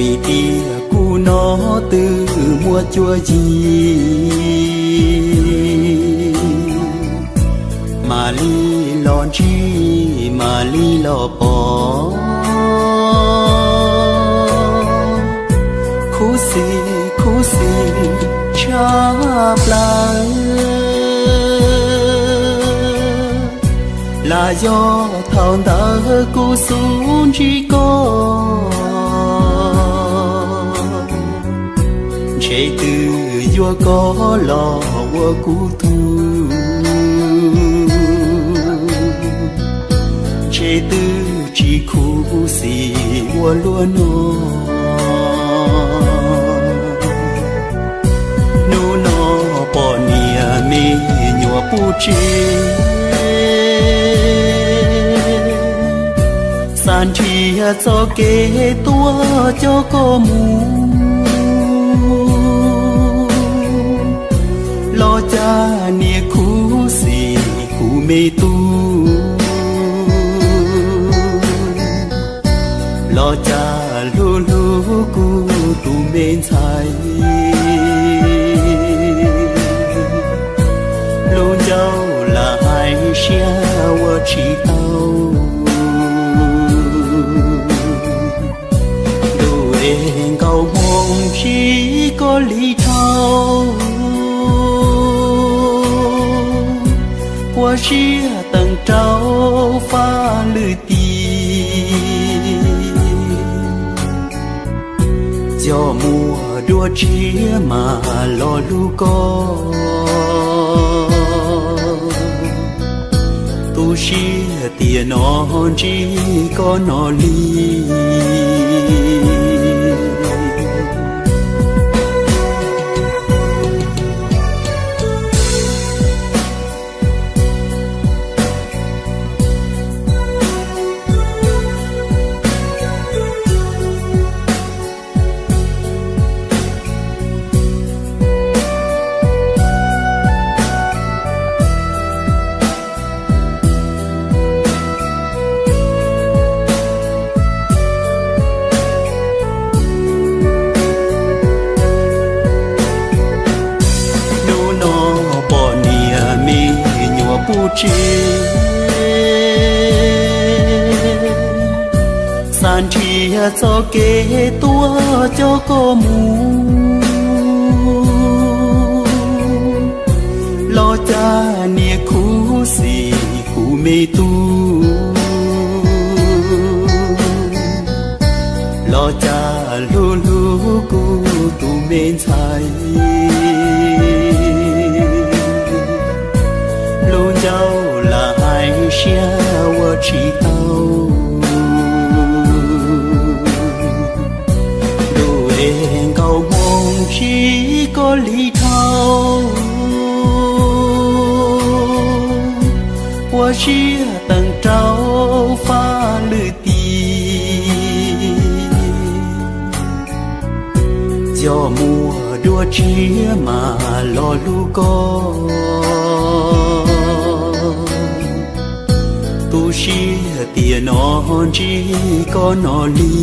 Vim tias kuv no twb muaj cuab yig, mam li los ntsib, mam li los pom. Khuv xim, khuv xim tshaj plaws, lam yog thaum ntawd kuv xub ntsib koj. Ntshe twb yuav koj los ua kuv tug, ntshe twb tsis khuv xim ua luaj no. Hnub no pom niam me nyuam pub tsev, xav nrhiav txoj kev tuaj coj koj mus. Los cas niam khuv xim kuv me tub, los cas hlub hlub kuv tus me ntxhais. Lub ncauj lam hais siab ua tsis tau, ntuj es nkaus hmoo tsis koj li dhau, ua siab teem rau faj lwm tis. Yog muaj dua tshiab mas los hlub koj, tu siab tias no ntsib koj no li. Hnub no pom niam me nyuam pub tsev, xav nrhiav txoj kev tuaj coj koj mus. Los cas niam khuv xim kuv me tub, los cas hlub hlub kuv tus me ntxhais. Lub ncauj lam hais siab ua tsis tau, ntuj es nkaus hmoo tsis koj li dhau, ua siab teem rau faj lwm tis. Yog muaj dua tshiab mas los hlub koj, tu siab tias no ntsib koj no li.